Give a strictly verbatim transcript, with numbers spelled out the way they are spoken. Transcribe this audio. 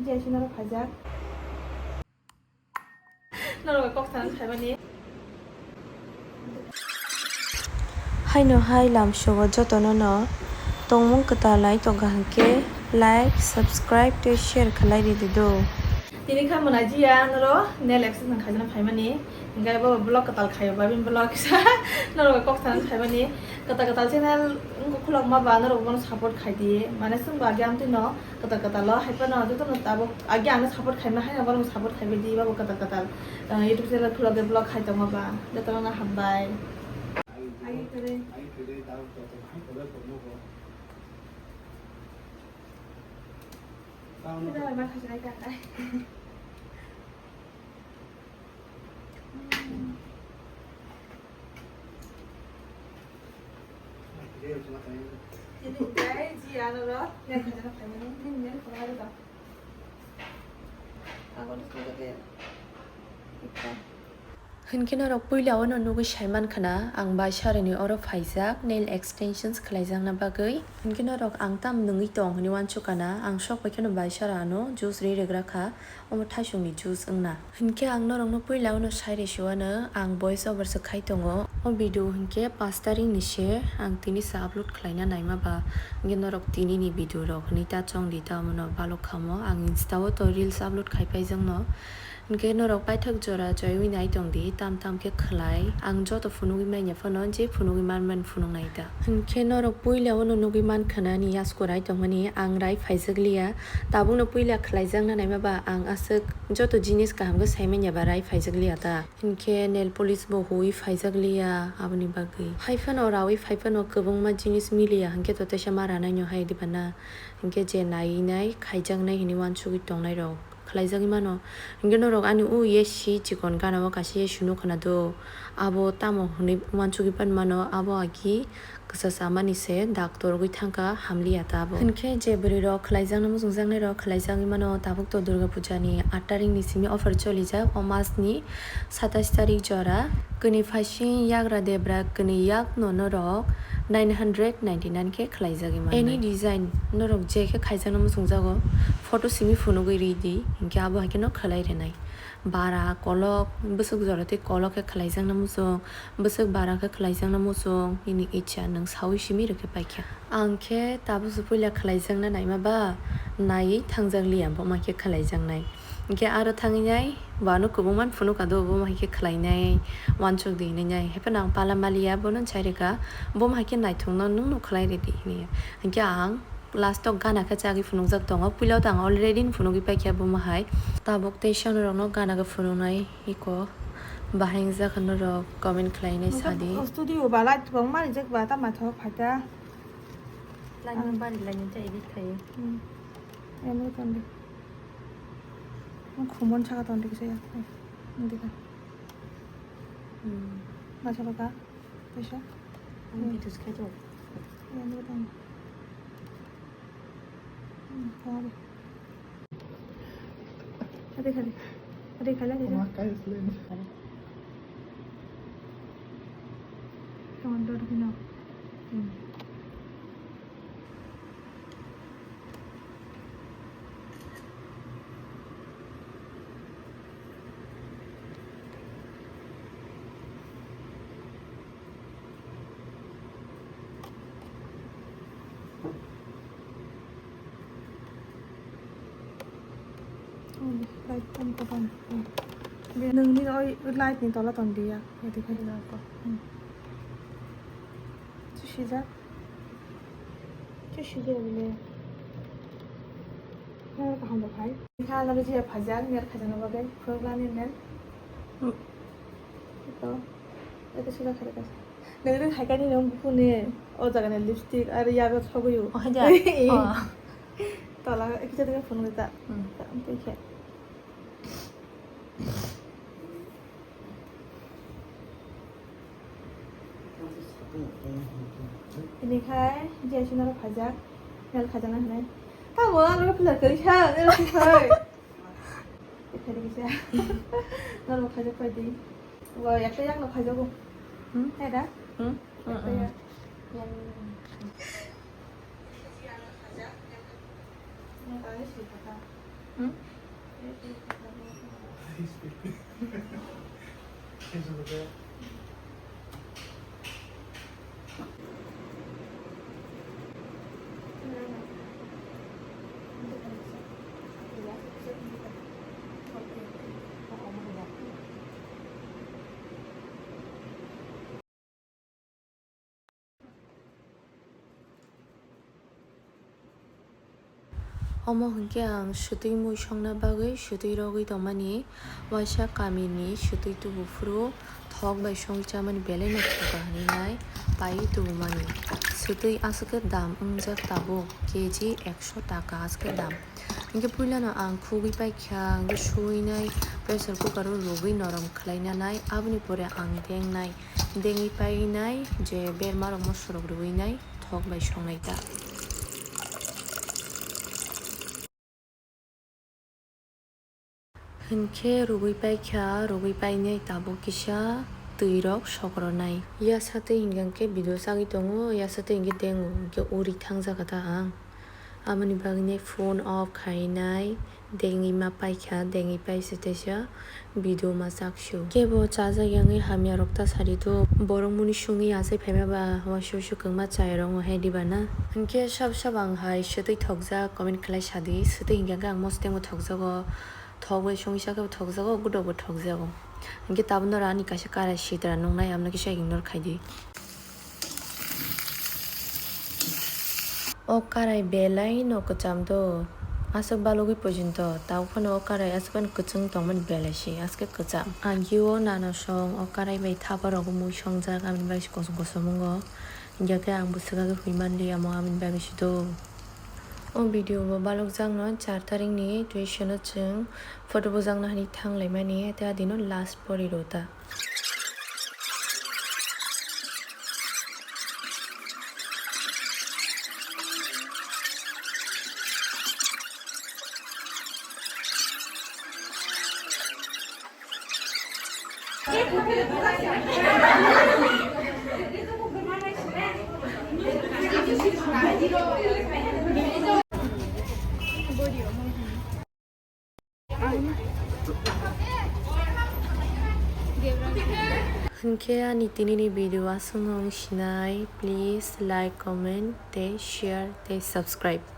Jia si norok phaijak. Norok kok sana phaimani. Haino hai lamsogo jotono no tongmung kwtal nai tongkha hwnkhe like, subscribe tei share khlai ridi do. Tini kha mwnai jia norok nail extension khaijana phaimani. Hwnkhe bo vlog kwtal khaio ba bini vlog kisa norok kok sana phaimani. Kwtal kwtal channel wngkha khulokma ba norok bono support khaidi. Mane chwng ba agi amtwi no kwtal kwtal o hai phano jotono tabuk agi ano support khaima hai no bono support khaibai di ba bo kwtal kwtal. Ah, YouTube channel khulok de vlog khai tongma ba jotono no hambai. Ai kare. Kida ma khajai ka ai. Tini hwnkhe ji ano ro, nail khaijana phaimani, nini nail khwlai rw tong. Ang oro swngjak ya. Hwnkhe norok puila o no nugwi saiman khna, ang bai sarani oro phaijak, nail extensions khlaijakna bagwi. Hwnkhe norok ang tam nungwi tong hwnwi uansukha na, ang sok bai kheno bai sara ano juice ri rwgra kha. Omo thaisongni juice wngna. Hinkhe ang norokno puila uno sai rw siwano, ang voice over se khai tongo. O video hinkhe pash tarikni se ang tini se upload khlaina naima ba, hinkhe norok tinini video rok hinwi ta chongdi, ta omono balok khamo. Ang Insta o to reels upload khai paijakno. Hinkhe norok paithak jora joiwi nai tongdi, tam tam khe khlai. Ang joto phunugwi manya phano, je phunugwi man man phunuk nai ta. Hinkhe norok puila uno nugwi man khna ni yasku rai tongmani, ang rai phaijak liya. Tabukno puila khlaijakna naima ba ang aswk joto jinis kaham khe saimanya ba rai phaijak liya ta. Hinkhe nail polish bo huwi phaijak liya aboni bagwi. Hai phano rawi phai phano kwbangma jinis miliya hinkhe to teisa ma ranai no hai diba na. Hinkhe je naiwi nai khaijaknai hinwi uansugwi tongnai rok khlaijagwi mano. Hinkhe norok ani o ye si chikon gana o kaisa ye sunu khna do. Abo tamo hinwi uansugwi pan mano, abo agi kwchasa mani se doctor rogwi thangkha, hamliya ta abo. Hinkhe je bwrwi rok khlaijakna muchungjaknai rok khlaijagwi mano, tabuk to Durga Puja ni aat tarik ni simi offer cholijak, o mas ni satais tarik jora. Kwnwi phaising yagra debra kwnwi yak no norok nine hundred ninety nine khe khlaijagwi mano. Any design norok je khe khaijakna muchungjago, photo simi phunugwi ridi, hinkhe abo hai kheno khlai rwnai. Bara kolok, bwswk jora tei kolok khe khlaijakna muchung, bwswk bara khe khlaijakna muchung, nini icha nwng saui simi rwkhe paikha. Ang khe tabukso puila khlaijakna naima ba, naiwi thangjak liya, bo ma khe khlaijaknai. Hinkhe aro thangwi nai, bo ano kwbangma phunukha do, bo ma hai khe khlainai, uansuk di hinwi nai. Hai phano ang pala maliya, bono sai rwkha, bo ma hai khe naithokno nwngno khlai ridi hinwi. Hinkhe ang last o gana khe chagwi phunukjak tongo, puila o to ang already phunugwi paikha bo ma hai. Tabuk tei sano rokno gana khe phunuknai iko bahai wngjakha norok comment khlainai sadi. Studio ba light kwbangma rijak ba, tamo naithok phaikha. Light ni bari light ni chai edit khai. Hmm. Emre tongdi. Ang khumon saka tongdi kisa ya. Ang dikha. Hmm. Masa baka. Bisa. Ang Hmm. Video skai jok. Emre tong. Hmm, tongdi. Ade khali. Ade khali, ade. Ama kai slen. Tong dor bino. Hmm. Light on ko ton. Nungni oi light ni tola ton dia. Adi khai na ko. Hmm. Chu sijak. Chu sijak bile. Nang kaham da phai. Kha na ji phajak, ner khajana bagai. Program ni nen. Hmm. Ito. Ito sila khare ka. Nang ring hai kani nang buku ni. O jaga ni lipstick, ar yago thoguyu. Oh, haja. Oh. Tola, kisa tengah phone kita. Hmm. Tak, sampai khe. Ini khai, je sini aro khajak, nel khajak na hne. Tamo aro pula kari kha, aro khai. Kari kisa. Nalo khajak pai di. Wa, yakta yak lo khajak go. Hmm? Hai da? Hmm? Yakta yak. Yang. Yang tadi sih kata. Omo hwnkhe ang swtwi mui songna bagwi swtwi rogwi tongmani. Waisa kamini swtwi tubuphuru thok bai songwi chamani belai no thoka hwnwi nai paiwi tubumani. Swtwi aswk khe dam wngjak tabuk, K G ekso taka aswk khe dam. Hinkhe puilano ang khugwi paikha, hinkhe suwinai pressure cooker o rwgwi norom khlaina nai, aboni pore ang dengnai. Dengwi painai je bermarok mosorok rwinai thok bai songnai ta. Hinkhe rwgwi paikha, rwgwi painai tabuk kisa twirok sokronai. Yasa twi hinkhe video sagwi tongo, yasa twi hinkhe dengo hinkhe uri thangjakha ta ang. Aboni bagwino phone off khainai, dengwi ma paikha, dengwi paisa teisa video ma chak su. Kebo chajak yangwi hamya rok ta sadi do, borok muni sungwi achai phaima ba waisa waisa kwngma chai rok hai diba na. Hinkhe sab sab ang hai swtwi thokjak comment khlai sadi, swtwi hinkhe ang mosotengbo thokjago, thok bai songwi sakhe bo thokjago, godok bo thokjago. Hinkhe tabuk norok ani kaisa karai sitra nuknai, amno kisa ignore khaidi. O karai belai no kwcham do, aswk balugwi porjonto tabuk phano o karai aswk phano kwchwng tongmani belai se, aswk kwcham. Agi o nana song o karai bai thapa rok mui songjak, aboni bai se kosom kosom wngo, hinkhe ang bo swkagwi hwnwi manliya mo, aboni bagwi se do. O video bo balokjakno char tarikni tuition o chwng photo bujakna hwnwi thanglaimani, tei adino last pori rw ta. Hinkhe ani tinini video aswk no wng sinai, please like, comment tei share tei subscribe.